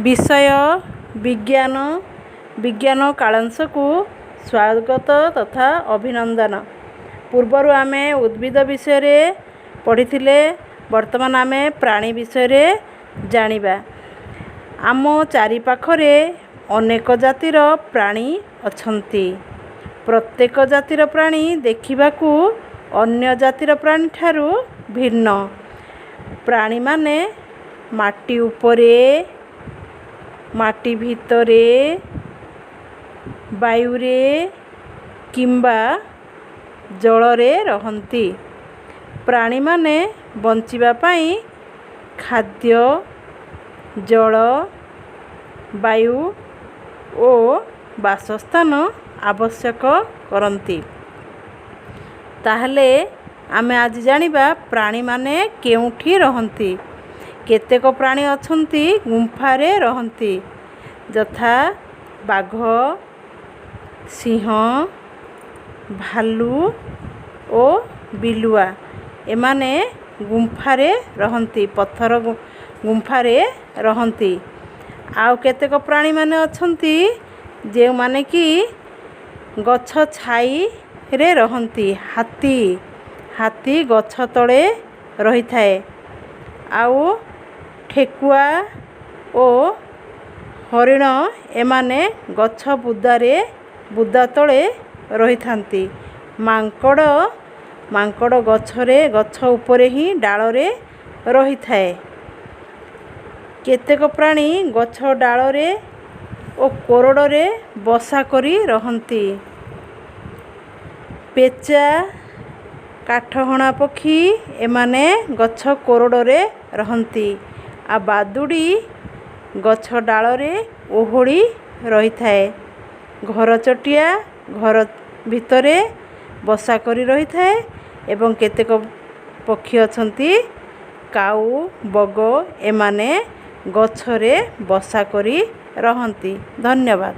ବିଷୟ ବିଜ୍ଞାନ, ବିଜ୍ଞାନ କାଳାଂଶକୁ ସ୍ୱାଗତ ତଥା ଅଭିନନ୍ଦନ। ପୂର୍ବରୁ ଆମେ ଉଦ୍ଭିଦ ବିଷୟରେ ପଢ଼ିଥିଲେ, ବର୍ତ୍ତମାନ ଆମେ ପ୍ରାଣୀ ବିଷୟରେ ଜାଣିବା। ଆମ ଚାରିପାଖରେ ଅନେକ ଜାତିର ପ୍ରାଣୀ ଅଛନ୍ତି। ପ୍ରତ୍ୟେକ ଜାତିର ପ୍ରାଣୀ ଦେଖିବାକୁ ଅନ୍ୟ ଜାତିର ପ୍ରାଣୀଠାରୁ ଭିନ୍ନ। ପ୍ରାଣୀମାନେ ମାଟି ଉପରେ, ମାଟି ଭିତରେ, ବାୟୁରେ କିମ୍ବା ଜଳରେ ରହନ୍ତି। ପ୍ରାଣୀମାନେ ବଞ୍ଚିବା ପାଇଁ ଖାଦ୍ୟ, ଜଳ, ବାୟୁ ଓ ବାସସ୍ଥାନ ଆବଶ୍ୟକ କରନ୍ତି। ତାହେଲେ ଆମେ ଆଜି ଜାଣିବା ପ୍ରାଣୀମାନେ କେଉଁଠି ରହନ୍ତି। କେତେକ ପ୍ରାଣୀ ଅଛନ୍ତି ଗୁମ୍ଫାରେ ରହନ୍ତି, ଯଥା ବାଘ, ସିଂହ, ଭାଲୁ ଓ ବିଲୁଆ। ଏମାନେ ଗୁମ୍ଫାରେ ରହନ୍ତି, ପଥର ଗୁମ୍ଫାରେ ରହନ୍ତି। ଆଉ କେତେକ ପ୍ରାଣୀମାନେ ଅଛନ୍ତି ଯେଉଁମାନେ କି ଗଛ ଛାଇରେ ରହନ୍ତି। ହାତୀ, ହାତୀ ଗଛ ତଳେ ରହିଥାଏ। ଆଉ ଠେକୁଆ ଓ ହରିଣ ଏମାନେ ଗଛ ବୁଦାରେ, ବୁଦା ତଳେ ରହିଥାନ୍ତି। ମାଙ୍କଡ଼, ମାଙ୍କଡ଼ ଗଛରେ, ଗଛ ଉପରେ ହିଁ ଡାଳରେ ରହିଥାଏ। କେତେକ ପ୍ରାଣୀ ଗଛ ଡାଳରେ ଓ କୋରଡ଼ରେ ବସା କରି ରହନ୍ତି। ପେଚା, କାଠହଣା ପକ୍ଷୀ ଏମାନେ ଗଛ କୋରଡ଼ରେ ରହନ୍ତି। ଆଉ ବାଦୁଡ଼ି ଗଛ ଡାଳରେ ଓହଳି ରହିଥାଏ। ଘରଚଟିଆ ଘର ଭିତରେ ବସା କରି ରହିଥାଏ ଏବଂ କେତେକ ପକ୍ଷୀ ଅଛନ୍ତି, କାଉ, ବଗ, ଏମାନେ ଗଛରେ ବସା କରି ରହନ୍ତି। ଧନ୍ୟବାଦ।